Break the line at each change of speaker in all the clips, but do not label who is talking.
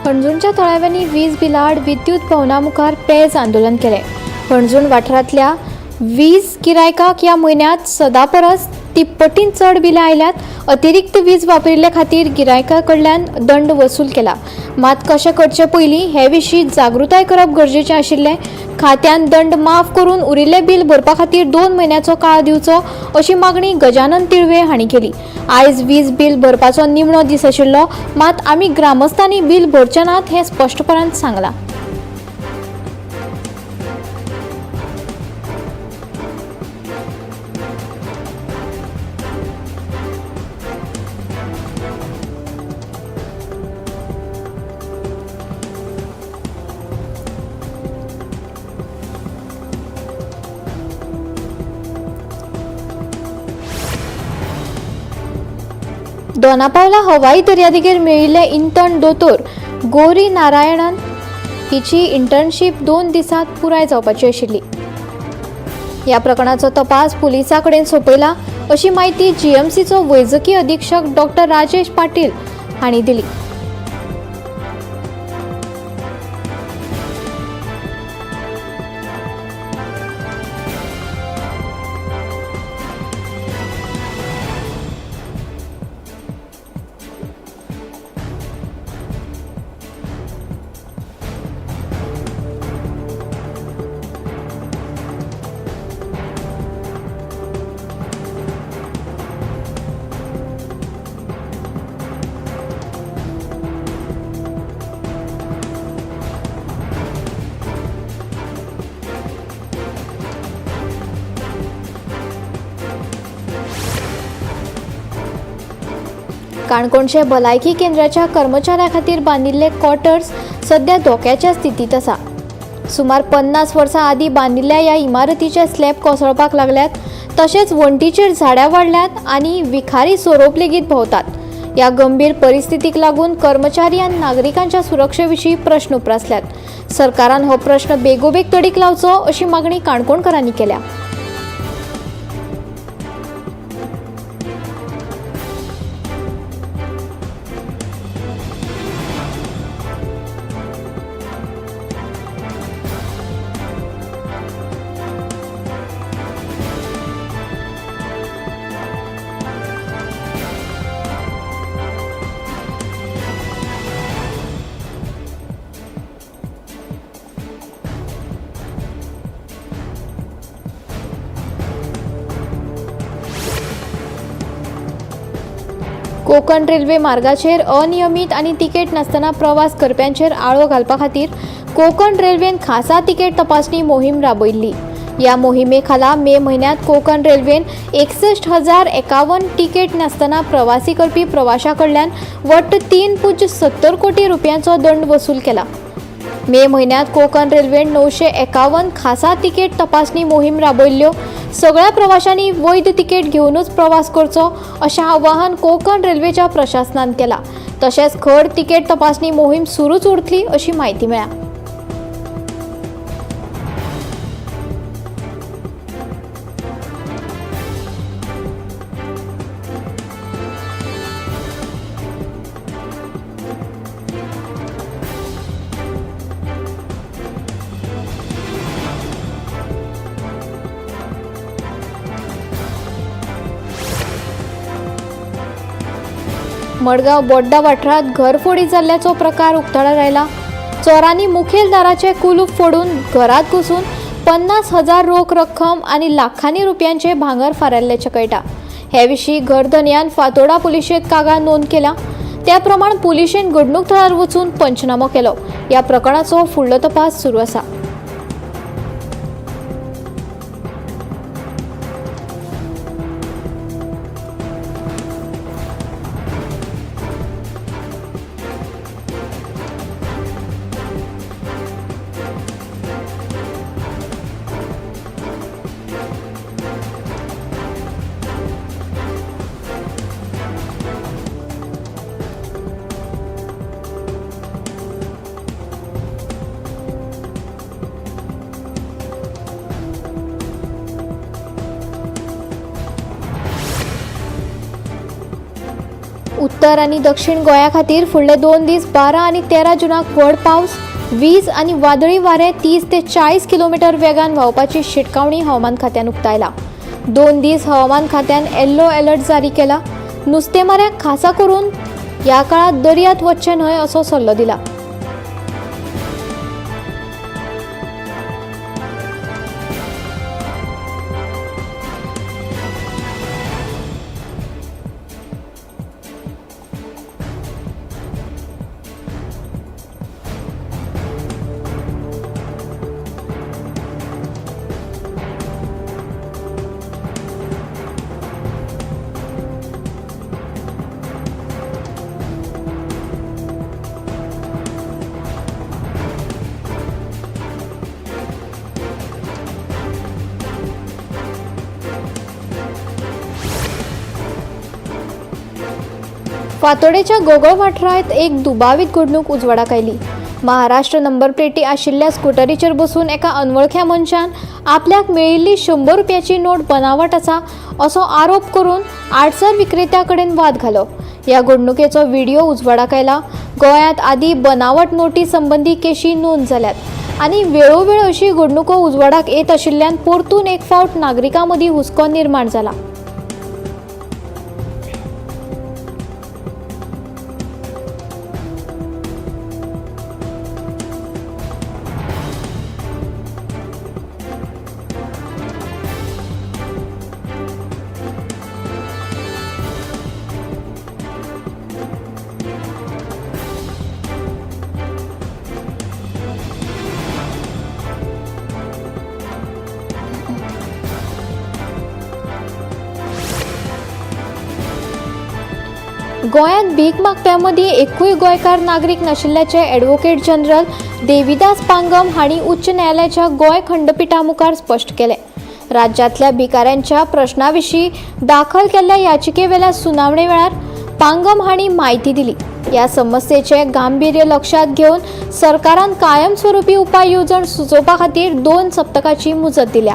हणजूणच्या थळाव्यांनी वीज बिलाआड विद्युत भवना मुखार पेज आंदोलन केलें. हणजूण वाठारांतल्या वीज गिरायकाक ह्या म्हयन्यांत सदां परस तिप्पटीन चड बिलां आयल्यात. अतिरिक्त वीज वापरिल्ले खातीर गिरायकां कडल्यान दंड वसूल केला. मात कशें करचे पयलीं हे विशीं जागृताय करप गरजेचें आशिल्लें. खात्यान दंड माफ करून उरिल्लें बील भरपा खातीर 2 म्हयन्याचो काळ दिवचो अशी मागणी गजानन तिळवे हांणी केली. आयज वीज बील भरपाचो निमणो दीस आशिल्लो, मात आमी ग्रामस्थांनी बील भरचे नात हें स्पश्टपणान सांगलां. दोनापावला हवाई दर्यादेगेर मेळिल्ले इंटर्न दोतोर गौरी नारायणन हिची इंटर्नशीप 2 दिसांत पुराय जावपाची आशिल्ली. ह्या प्रकरणाचो तपास पुलिसां कडेन सोंपयला अशी म्हायती जीएमसीचो वैजकी अधीक्षक डॉक्टर राजेश पाटील हांणी दिली. काणकोणचे भलायकी केंद्राच्या कर्मचाऱ्यां खातीर बांदिल्ले क्वॉर्टर्स सध्या धोक्याच्या स्थितींत आसा. सुमार 50 वर्सां आदीं बांदिल्ल्या ह्या इमारतीचे स्लॅब कोसळपाक लागल्यात, तशेंच वण्टीचेर झाडां वाडल्यात आनी विखारी सोरोप लेगीत भोंवतात. ह्या गंभीर परिस्थितीक लागून कर्मचारी आनी नागरिकांच्या सुरक्षे विशीं प्रश्न उप्रासल्यात. सरकारान हो प्रश्न बेगोबेग तडीक लावचो अशी मागणी काणकोणकारांनी केल्या. कोकण रेल्वे मार्गाचेर अनियमीत आनी तिकेट नासतना प्रवास करप्यांचेर आळो घालपा खातीर कोकण रेल्वेन खासा तिकेट तपासणी मोहीम राबयल्ली. ह्या मोहिमे खाला मे म्हयन्यांत कोकण रेल्वेन 61,051 तिकेट नासतना प्रवासी करपी प्रवाशां कडल्यान वट्ट 3.70 कोटी रुपयांचो दंड वसूल केला. मे म्हयन्यांत कोकण रेल्वेन 951 खासा तिकेट तपासणी मोहीम राबयल्ल्यो. सगळ्या प्रवाशांनी वैध तिकेट घेवनूच प्रवास करचो अशें आवाहन कोकण रेल्वेच्या प्रशासनान केलां. तशेंच खर तिकेट तपासणी मोहीम सुरूच उरतली अशी म्हायती मेळ्ळ्या. मडगांव बोड्डा वाठारांत घरफोडी जाल्ल्याचो प्रकार उक्ताडार आयला. चोरांनी मुखेल दाराचें कुलूप फोडून घरांत घुसून 50,000 रोख रक्कम आनी लाखांनी रुपयांचे भांगर फारायल्ल्याचें कळटा. हे विशीं घरधनयान फातोडा पुलिशेंत कागाळ नोंद केल्या. त्या प्रमाण पुलिशेन घडणूक थळार वचून पंचनामो केलो. ह्या प्रकरणाचो फुडलो तपास सुरू आसा. उत्तर आनी दक्षिण गोंया खातीर फुडले 2 दीस 12 आनी 13 जुनाक व्हड पावस, वीज आनी वादळी वारें 30 ते 40 किलोमिटर वेगान व्हांवपाची शिटकावणी हवामान खात्यान उक्तायला. 2 दीस हवामान खात्यान येल्लो अलर्ट जारी केला. नुस्तेमाऱ्यांक खासा करून ह्या काळांत दर्यांत वचचें न्हय असो सल्लो दिला. फातोडेच्या गोगोळ वाठारांत एक दुबावीत घडणूक उजवाडाक आयली. महाराष्ट्र नंबर प्लेटी आशिल्ल्या स्कुटरीचेर बसून एका अनवळख्या मनशान आपल्याक मेळिल्ली 100 रुपयाची नोट बनावट आसा असो आरोप करून आडसर विक्रेत्या कडेन वाद घालो. ह्या घडणुकेचो व्हिडिओ उजवाडाक आयला. गोंयांत आदीं बनावट नोटी संबंदी केशी नोंद जाल्यात आनी वेळोवेळ अशी घडणुको उजवाडाक येत आशिल्ल्यान परतून एक फावट नागरिकां मदीं हुस्को निर्माण जाला. गोंयांत भीक मागप्यां मदीं एकूय गोंयकार नागरीक नाशिल्ल्याचें ॲडव्होकेट जनरल देविदास पांगम हांणी उच्च न्यायालयाच्या गोंय खंडपिठा मुखार स्पश्ट केलें. राज्यांतल्या भिकाऱ्यांच्या प्रश्ना विशीं दाखल केल्ल्या याचिकेवेल्या सुनावणे वेळार पांगम हांणी म्हायती दिली. ह्या समस्येचें गांभीर्य लक्षांत घेवन सरकारान कायमस्वरूपी उपाय येवजण सुचोवपा खातीर 2 सप्तकाची मुजत दिल्या.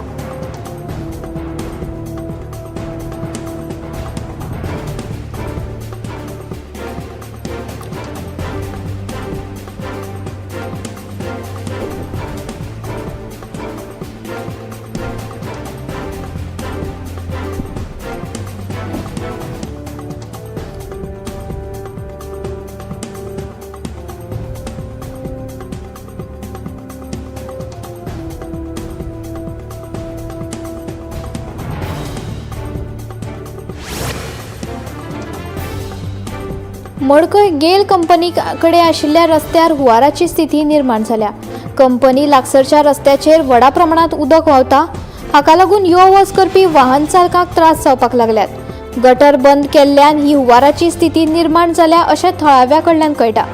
मडकय गेल कंपनी कडेन आशिल्ल्या रस्त्यार हुंवाराची स्थिती निर्माण जाल्या. कंपनी लागसरच्या रस्त्याचेर व्हडा प्रमाणांत उदक व्हांवता. हाका लागून यो वच करपी वाहन चालकांक त्रास जावपाक लागल्यात. गटर बंद केल्ल्यान ही हुंवाराची स्थिती निर्माण जाल्या अशें थळाव्या कडल्यान कळटा.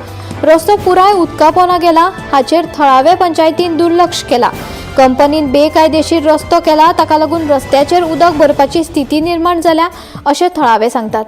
रस्तो पुराय उदका पोंदा गेला हाचेर थळावे पंचायतीन दुर्लक्ष केला. कंपनीन बेकायदेशीर रस्तो केला, ताका लागून रस्त्याचेर उदक भरपाची स्थिती निर्माण जाल्या अशें थळावे सांगतात.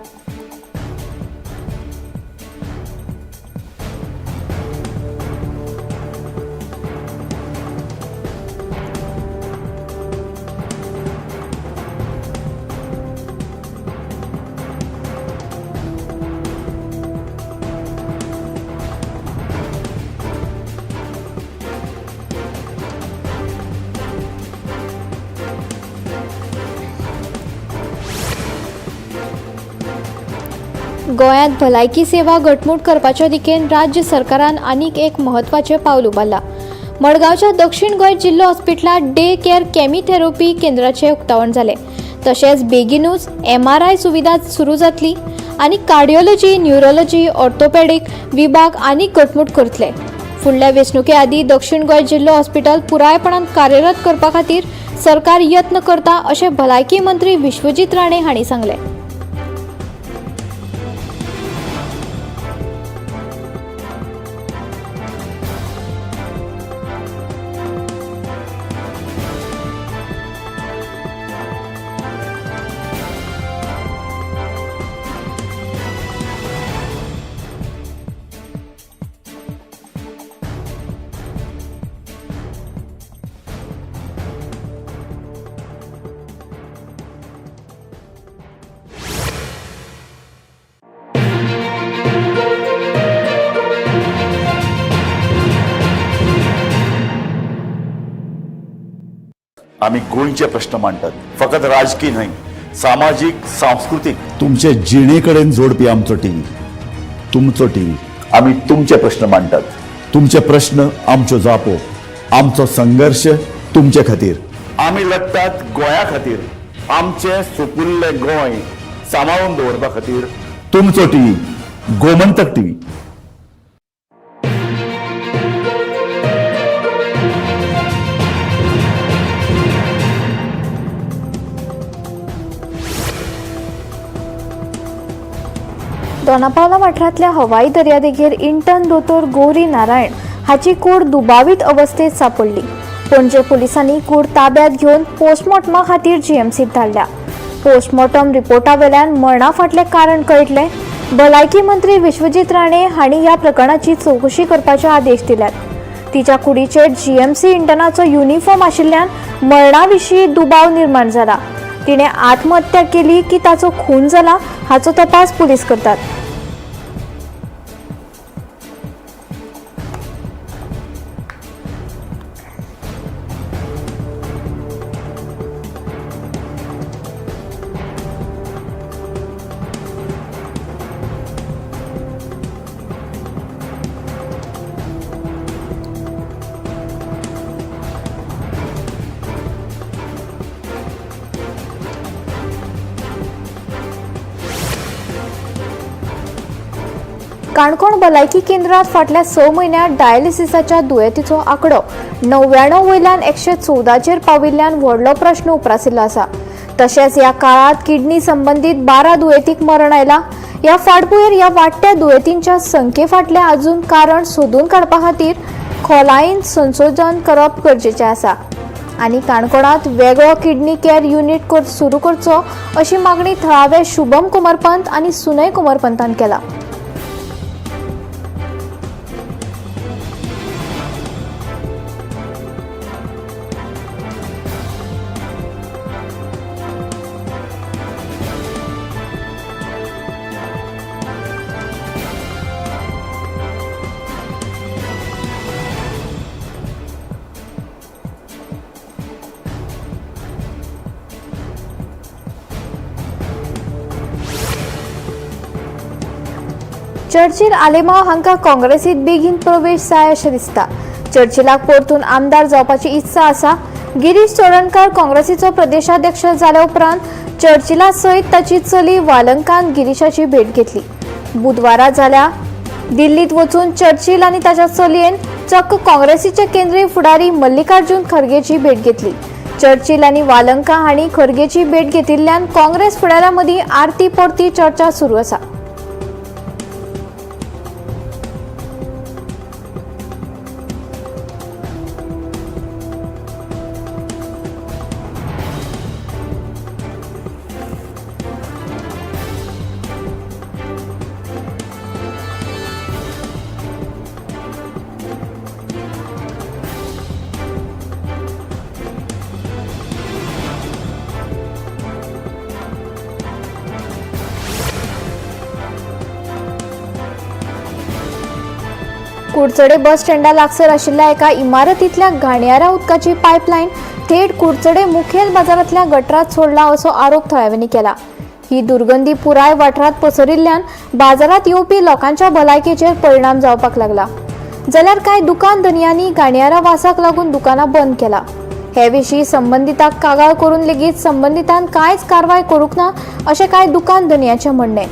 गोंयांत भलायकी सेवा घटमूट करपाच्या दिकेन राज्य सरकारान आनीक एक म्हत्वाचें पावल उबारलां. मडगांवच्या दक्षिण गोंय जिल्लो हॉस्पिटलांत डे केअर केमोथेरपी केंद्राचें उक्तावण जालें. तशेंच बेगीनूच MRI सुविधा सुरू जातली आनी कार्डिओलॉजी, न्युरोलॉजी, ऑर्थोपेडीक विभाग आनीक घटमूट करतले. फुडल्या वेंचणुके आदीं दक्षिण गोंय जिल्लो हॉस्पिटल पुरायपणान कार्यरत करपा खातीर सरकार यत्न करता अशें भलायकी मंत्री विश्वजीत राणे हांणी सांगलें.
आमी गोंयचे प्रश्न मांडटात, फकत राजकी न्हय, सामाजीक, सांस्कृतीक, तुमचे जिणे कडेन जोडपी आमचो टीव्ही, तुमचो टीव्ही. आमी तुमचे प्रश्न मांडटात, तुमचे प्रश्न आमच्यो जापो, आमचो संघर्श तुमचे खातीर. आमी लढटात गोंया खातीर, आमचें सुपुल्लें गोंय सांबाळून दवरपा खातीर. तुमचो टीव्ही, गोमंतक टीव्ही.
दोनापावला वाठारांतल्या हवाई दर्यादेगेर इंटर्न दोतोर गौरी नारायण हाची कूड दुबावीत अवस्थेत सापडली. पणजे पुलिसांनी कूड ताब्यात घेवन पोस्टमॉर्टमा खातीर जीएमसीत धाडल्या. पोस्टमॉर्टम रिपोर्टा वेल्यान मरणा फाटलें कारण कळटलें. भलायकी मंत्री विश्वजीत राणे हांणी ह्या प्रकरणाची चवकशी करपाचे आदेश दिल्यात. तिच्या कुडीचेर जीएमसी इंटर्नाचो युनिफॉर्म आशिल्ल्यान मरणा विशीं दुबाव निर्माण जाला. तिणें आत्महत्या केली की ताचो खून जाला हाचो तपास पुलीस करतात. काणकोण भलायकी केंद्रात फाटल्या 6 म्हयन्यांत डायलिसिसाच्या दुयेंतीचो आंकडो 99 वयल्यान 114चेर पाविल्ल्यान व्हडलो प्रश्न उप्रासिल्लो आसा. तशेंच ह्या काळांत किडनी संबंदीत 12 दुयेंतीक मरण आयला. ह्या फाटभुंयेर ह्या वाडट्या दुयेंतींच्या संख्ये फाटलें अजून कारण सोदून काडपा खातीर खोलायेन संशोधन करप गरजेचें आसा आनी काणकोणांत वेगळो किडनी केअर युनिट सुरू करचो अशी मागणी थळावे शुभम कुमारपंत आनी सुनय कुमारपंतान केला. चर्चिल आलेमाव हांकां काँग्रेसीत बेगीन प्रवेश जाय अशें दिसता. चर्चिलाक परतून आमदार जावपाची इत्सा आसा. गिरीश चोडणकार काँग्रेसीचो प्रदेशाध्यक्ष जाल्या उपरांत चर्चिला सयत ताची चली वालंकान गिरीशाची भेट घेतली. बुधवारा जाल्या दिल्लीत वचून चर्चिल आनी ताच्या चलयेन चक्क काँग्रेसीचे केंद्रीय फुडारी मल्लिकार्जुन खरगेची भेट घेतली. चर्चिल आनी वालंका हांणी खरगेची भेट घेतिल्ल्यान काँग्रेस फुडाऱ्यां मदीं आरती परती चर्चा सुरू आसा. कुडचडे बस स्टँडा लागसर आशिल्ल्या एका इमारतींतल्या घाणयाऱ्या उदकाची पायपलायन थेट कुडचडे मुखेल बाजारांतल्या गटरात सोडला असो आरोप थळाव्यांनी केला. ही दुर्गंधी पुराय वाठारांत पसरिल्ल्यान बाजारांत येवपी लोकांच्या भलायकेचेर परिणाम जावपाक लागला. जाल्यार कांय दुकान धनयांनी घाणयाऱ्या वासाक लागून दुकानां बंद केला. हे विशीं संबंदिताक कागाळ करून लेगीत संबंदितान कांयच कारवाय करूंक ना अशें कांय दुकान धनयांचें म्हणणें.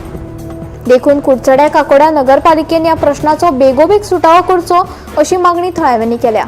देखून कुडचड्या काकोडा नगरपालिकेन ह्या प्रश्नाचो बेगोबेग सुटावो करचो अशी मागणी थळाव्यांनी केल्या.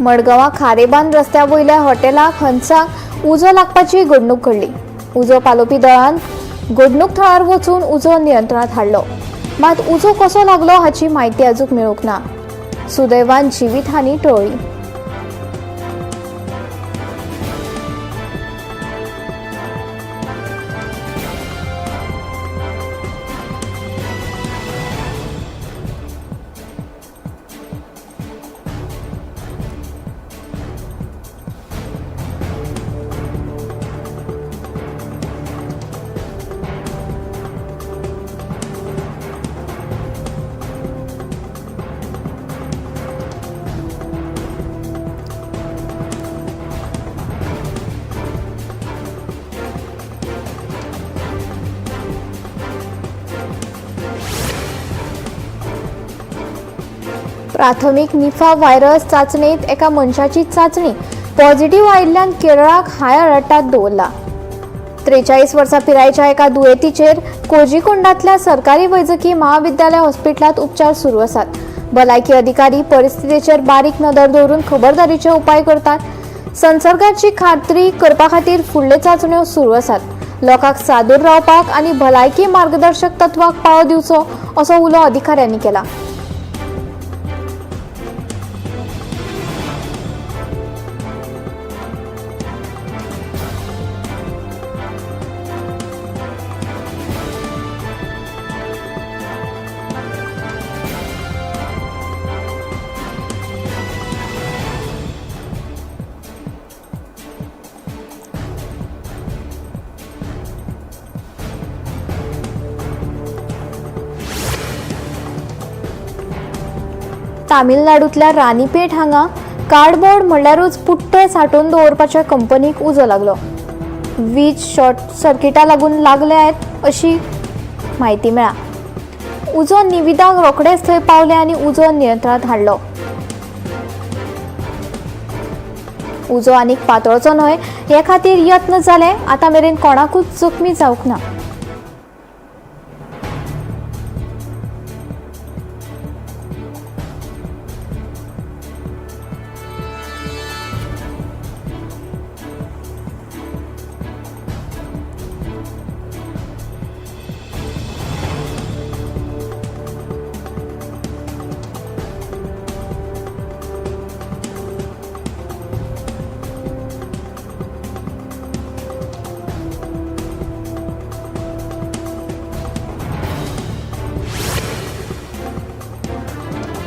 मडगांवां खारेबांद रस्त्या वयल्या हॉटेलाक हंसाक उजो लागपाची घडणूक घडली. उजो पालोवपी दळान घडणूक थळार वचून उजो नियंत्रणांत हाडलो. मात उजो कसो लागलो हाची म्हायती अजून मेळूंक ना. सुदैवान जिवीतहानी टळ्ळी. प्राथमीक निफा व्हायरस चांचणेंत एका मनशाची चांचणी पॉझिटिव्ह आयिल्ल्यान केरळाक हाय अलर्टात दवरला. 43 वर्सां पिरायेच्या एका दुयेंतीचेर कोझिकोडांतल्या सरकारी वैजकी महाविद्यालय हॉस्पिटलांत उपचार सुरू आसात. भलायकी अधिकारी परिस्थितीचेर बारीक नदर दवरून खबरदारीचे उपाय करतात. संसर्गाची खात्री करपा खातीर फुडल्यो चांचण्यो सुरू आसात. लोकांक सादूर रावपाक आनी भलायकी मार्गदर्शक तत्वाक पाळो दिवचो असो उलो अधिकाऱ्यांनी केला. तामिळनाडूंतल्या रानीपेठ हांगा कार्डबोर्ड म्हणल्यारूच पुट्टे सांठोवन दवरपाच्या कंपनीक उजो लागलो. वीज शॉर्ट सर्किटा लागून लागले आहेत अशी म्हायती मेळ्ळा. उजो निविदाक रोखडेच थंय पावले आनी उजो नियंत्रणांत हाडलो. उजो आनीक पातळचो न्हय हे खातीर यत्न जाले. आतां मेरेन कोणाकूच जखमी जावंक ना.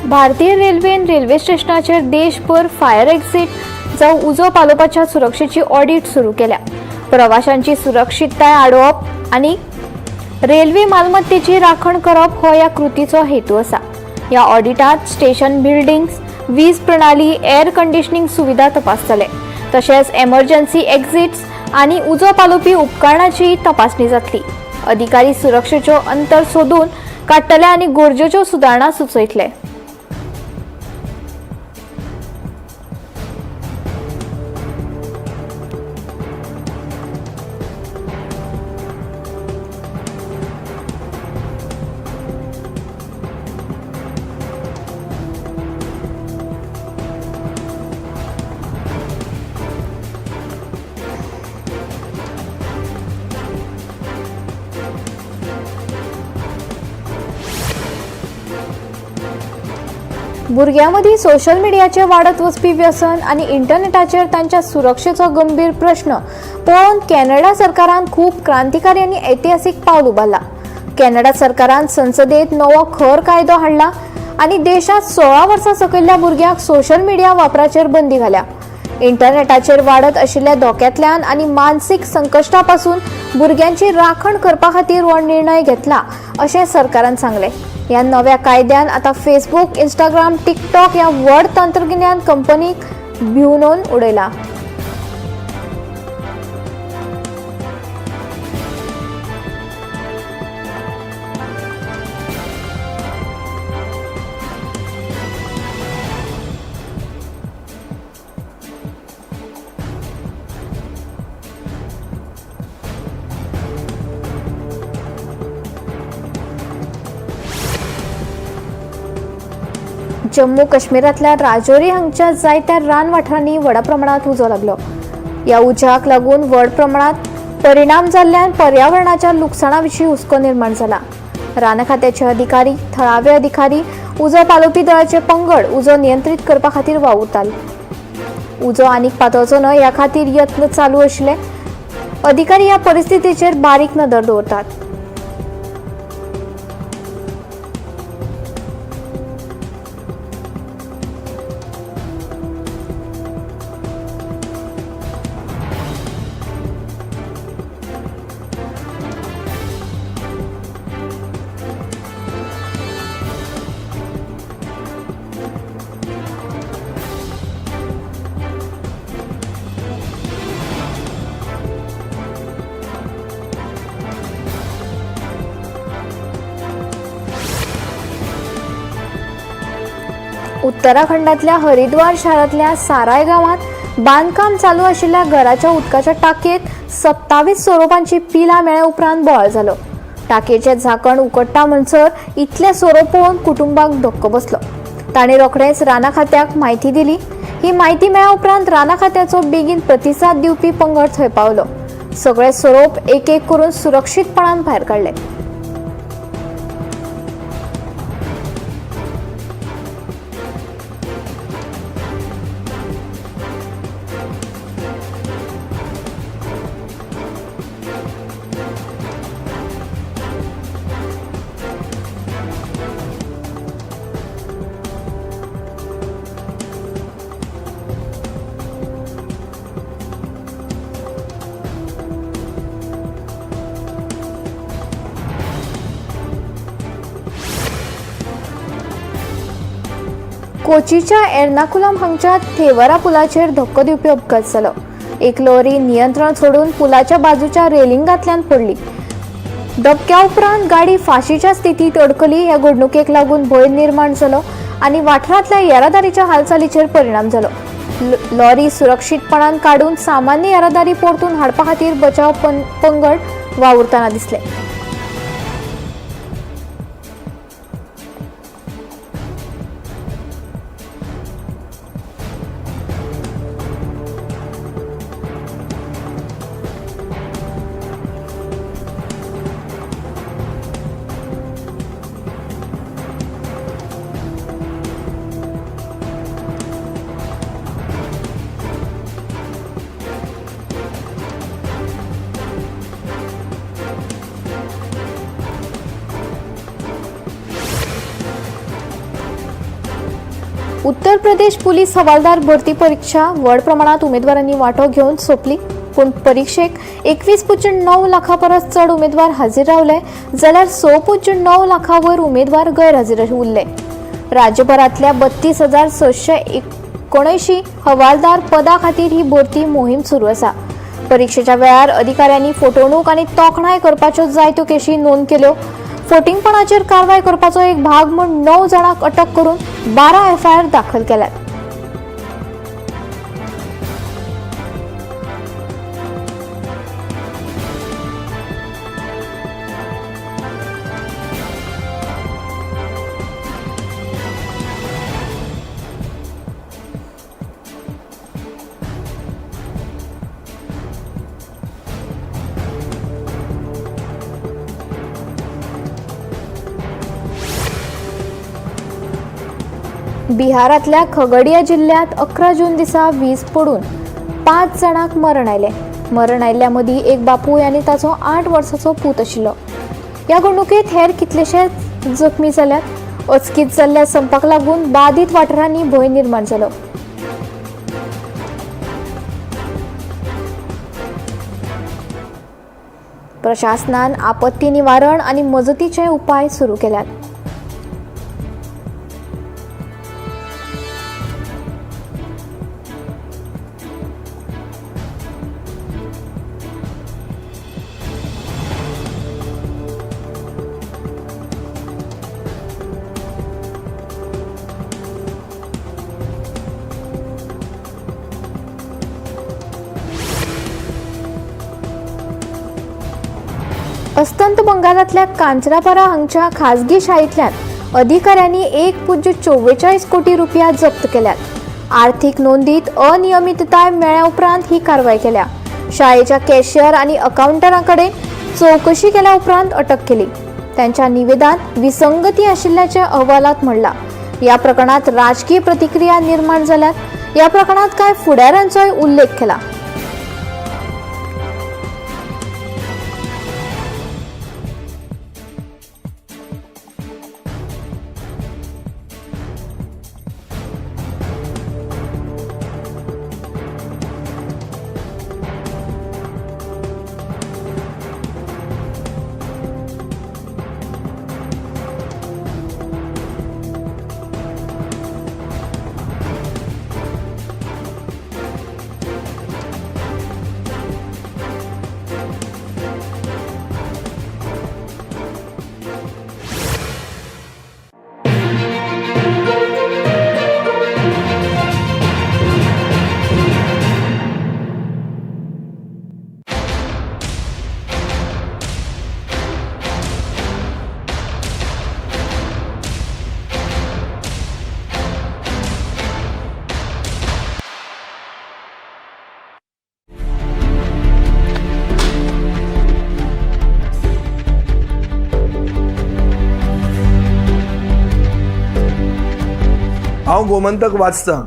भारतीय रेल्वेन रेल्वे स्टेशनाचेर देशभर फायर एक्झिट जावं उजो पालोवपाच्या सुरक्षेची ऑडिट सुरू केल्या. प्रवाशांची सुरक्षितताय आडोवप आनी रेल्वे मालमत्तेची राखण करप हो ह्या कृतीचो हेतू आसा. ह्या ऑडिटांत स्टेशन बिल्डिंग्स, वीज प्रणाली, एअर कंडिशनिंग सुविधा तपासतले. तशेंच एमर्जन्सी एक्झिट्स आनी उजो पालोवपी उपकरणाची तपासणी जातली. अधिकारी सुरक्षेच्यो अंतर सोदून काडटले आनी गरजेच्यो सुदारणा सुचयतले. भुरग्यां मदीं सोशल मिडियाचें वाडत वचपी व्यसन आनी इंटरनॅटाचेर तांच्या सुरक्षेचो गंभीर प्रश्न पळोवन कॅनडा सरकारान खूब क्रांतिकारी आनी ऐतिहासीक पावल उबारलां. कॅनडा सरकारान संसदेत नवो खर कायदो हाडला आनी देशांत 16 वर्सां सकयल्ल्या भुरग्यांक सोशल मिडिया वापराचेर बंदी घाल्या. इंटरनॅटाचेर वाडत आशिल्ल्या धोक्यांतल्यान आनी मानसीक संकश्टा पासून भुरग्यांची राखण करपा खातीर हो निर्णय घेतला अशें सरकारान सांगलें. ह्या नव्या कायद्यान आतां फेसबूक, इंस्टाग्राम, टिकटॉक ह्या व्हड तंत्रगिन्यान कंपनीक भिवनोवन उडयला. जम्मू काश्मीरांतल्या राजौरी हांगच्या जायत्या रान वाठारांनी व्हडा प्रमाणांत उजो लागलो. ह्या उज्याक लागून व्हड प्रमाणांत परिणाम जाल्ल्यान पर्यावरणाच्या लुकसाणा विशीं हुस्को निर्माण जाला. रान खात्याचे अधिकारी, थळावे अधिकारी, उजो पालोवपी दळाचे पंगड उजो नियंत्रीत करपा खातीर वावुरताले. उजो आनीक पातळचो न्हय ह्या खातीर यत्न चालू आशिल्ले. अधिकारी ह्या परिस्थितीचेर बारीक नदर दवरतात. उत्तराखंडातल्या हरिद्वार शारांतल्या साराय गांवांत बांदकाम चालू आशिल्ल्या घराच्या उदकाच्या टाकयेंत 27 सोरोपांची पिलां मेळ्ळ्या उपरांत बोवाळ जालो. टाकयेचें झाकण उकडटा म्हणसर इतले सोरोप पळोवन कुटुंबाक धक्को बसलो. तांणी रोखडेंच राना खात्याक म्हायती दिली. ही म्हायती मेळ्ळ्या उपरांत राना खात्याचो बेगीन प्रतिसाद दिवपी पंगड थंय पावलो. सगळे सोरोप एक एक करून सुरक्षीतपणान भायर काडले. कोचीच्या एर्नाकुलम हांगच्या थेवरा पुलाचेर धक्को दिवपी अपघात जालो. एक लॉरी नियंत्रण सोडून पुलाच्या बाजूच्या रेलिंगांतल्यान पडली. धपक्या उपरांत गाडी फाशीच्या स्थितीत अडकली. ह्या घडणुकेक लागून भंय निर्माण जालो आनी वाठारांतल्या येरादारीच्या हालचालीचेर परिणाम जालो. लॉरी सुरक्षीतपणान काडून सामान्य येरादारी परतून हाडपा खातीर बचाव पंगड वावुरतना दिसले. उत्तर प्रदेश पुलीस हवालदार भरती परीक्षा व्हड प्रमाणात उमेदवारांनी वांटो घेवन सोंपली. पूण परिक्षेक 21.9 लाखां परस चड उमेदवार हाजीर रावले जाल्यार 6.9 लाखां वयर उमेदवार गैरहाजीर उरले. राज्यभरांतल्या 32,679 हवालदार पदां खातीर ही भरती मोहीम सुरू आसा. परीक्षेच्या वेळार अधिकाऱ्यांनी फटवणूक आनी तोखणाय करपाच्यो जायत्यो केशी नोंद केल्यो. फटींगपणाचेर कारवाय करपाचो एक भाग म्हूण 9 जाणांक अटक करून 12 एफआयआर दाखल केल्यात. बिहारांतल्या खगडिया जिल्ल्यांत 11 जून दिसा वीज पडून 5 जाणांक मरण आयलें. मरण आयिल्ल्या मदीं एक बापूय आनी ताचो 8 वर्सांचो पूत आशिल्लो. ह्या घडणुकेंत हेर कितलेशेच जखमी जाल्यात. अचकीत जाल्ल्या संपाक लागून बादीत वाठारांनी भंय निर्माण जालो. प्रशासनान आपत्ती निवारण आनी मजतीचे उपाय सुरू केल्यात. अस्तंत बंगालांतल्या कांचरापारा हांगच्या खाजगी शाळेंतल्यान अधिकाऱ्यांनी 1.44 कोटी रुपया जप्त केल्यात. आर्थिक नोंदीत अनियमितताय मेळ्ळ्या उपरांत ही कारवाय केल्या. शाळेच्या कॅशियर आनी अकाउंटंटा कडेन चवकशी केल्या उपरांत अटक केली. त्यांच्या निवेदनात विसंगती आशिल्ल्याचे अहवालात म्हणलां. ह्या प्रकरणात राजकीय प्रतिक्रिया निर्माण जाल्यात. ह्या प्रकरणात कांय फुडाऱ्यांचोय उल्लेख केला.
हांव गोमंतक वाचतां.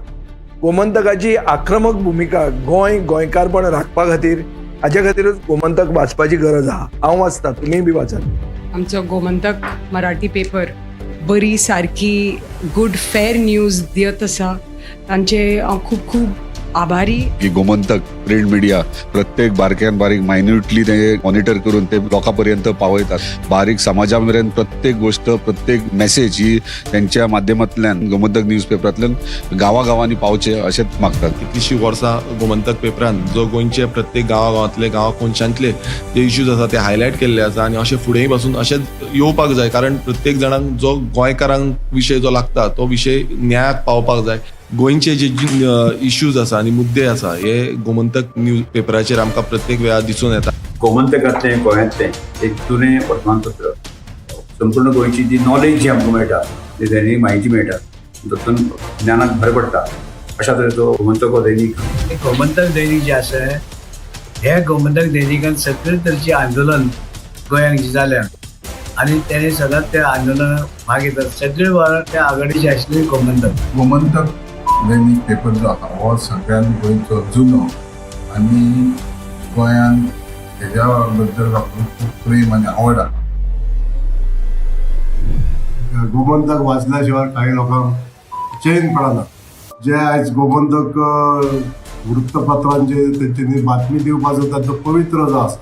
गोमंतकाची आक्रमक भुमिका गोंय गोंयकारपण राखपा खातीर, हाजे खातीरूच गोमंतक वाचपाची गरज आहा. हांव वाचतां, तुमीय बी वाचात.
आमचो गोमंतक मराठी पेपर बरी सारकी गुड फेर न्यूज दियत आसा. तांचे हांव खूब खूब आभारी.
की गोमंतक प्रिंट मिडिया प्रत्येक बारक्यान बारीक मायन्युटली ते मॉनिटर करून ते लोकां पर्यंत पावयतात. बारीक समाजा मेरेन प्रत्येक गोष्ट, प्रत्येक मेसेज ही त्यांच्या माध्यमांतल्यान, गोमंतक न्यूज पेपरांतल्यान गांवागांवांनी पावचे अशेंच मागतात.
कितलीशीं वर्सां गोमंतक पेपरान जो गोंयचे प्रत्येक गांवागांवांतले, गांवा कोनशांतले जे इश्यूज आसा ते हायलायट केल्ले आसा आनी अशें फुडेंय पासून अशेंच येवपाक जाय, कारण प्रत्येक जाणांक जो गोंयकारांक विशय जो लागता तो विशय न्यायाक पावपाक जाय. गोंयचे जे इश्यूज आसा आनी मुद्दे आसा हे गोमंतक न्यूज पेपराचेर आमकां प्रत्येक वेळार दिसून येता.
गोमंतकांतलें, गोंयांतलें एक जुनें वर्तमानपत्र. संपूर्ण गोंयची जी नॉलेज जी आमकां मेळटा, जी दैनीक म्हायती मेळटा, तातूंत ज्ञानाक भर पडटा. अशा तरेचो गोमंतक हो दैनीक.
गोमंतक दैनिक जे आसा, हे गोमंतक दैनिकान सगळे तरेचे आंदोलन गोंयांत जे जाल्या आनी तेणे सदांच त्या आंदोलनात भाग घेतात. सगळे वावर त्या आघाडीचे आशिल्ले गोमंतक.
गोमंतक दैनिक पेपर जो आसा हो सगळ्यात गोंयचो जुनो आनी गोंयान हेज्या बद्दल लोकांक खूब प्रेम आनी आवड आसा.
गोमंतक वाचल्या शिवाय काही लोकांक चैन पडना. जे आयज गोमंतक वृत्तपत्रांचे तेंच्यांनी बातमी दिवपाचो तांचो पवित्र जो आसा,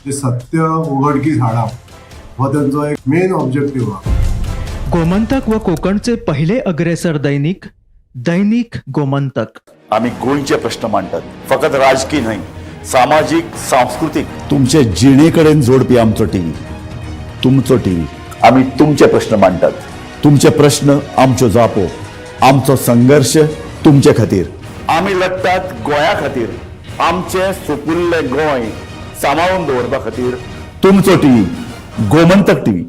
ते सत्य उघडकीस हाडप हो तेंचो एक मेन ऑब्जेक्टीव आहा.
गोमंतक व कोकणचे पहिले अग्रेसर दैनिक, दैनिक गोमंतक.
आमी गोंयचे प्रश्न मांडटात, फकत राजकी न्हय, सामाजीक, सांस्कृतीक, तुमचे जिणे कडेन जोडपी आमचो टीव्ही, तुमचो टीव्ही. आमी तुमचे प्रश्न मांडटात, तुमचे प्रश्न, आमच्यो जापो, आमचो संघर्श तुमचे खातीर. आमी लडटात गोंया खातीर, आमचें सुपुल्लें गोंय सांबाळून दवरपा खातीर. तुमचो टीव्ही, गोमंतक टीव्ही.